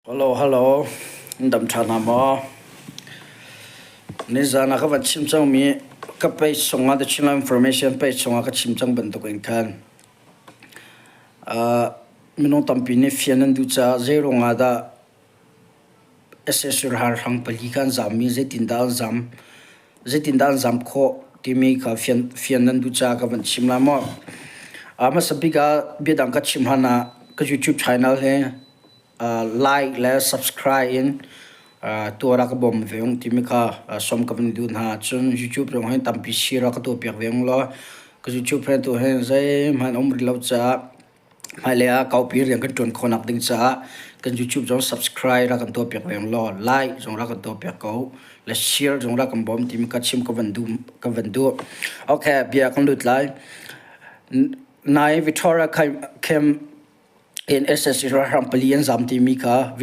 Hello, hello. Dam ṭha hna maw? Nizan ah ka van chim cangmi ka page chungah The Chinland Information page chungah ka chim cang bantuk in khan minung tampi nih fian an duh caah zei ruangah dah SSU ralhrang pali kha an zaammi zeitindah an zaam, zeitindah an zaam khawh timi kha fian, fian nan duh caah ka van chim lai maw? A hmasa bik ah biadang ka chim hlan ah ka YouTube channel hi like le subscribe in tuar ah ka bawm ve ung timi kha sawm ka van duh hna. Cun YouTube zong hin tampi share ah ka tuah piak ve ung law ka YouTube he tu hin zeihmanh um rih lo caah hmailei ah kaupi rian kan ṭuan khawhnak ding caah kan YouTube zong subscribe rak kan tuah piak ve ung law like zong rak kan tuah piak ko le share zong rak kan bawm timi ka chim ka van duh ka van duh. Okay, bia kan lut lai. Nai Victoria Camp in SSC ralhrang pali an zam timi kha.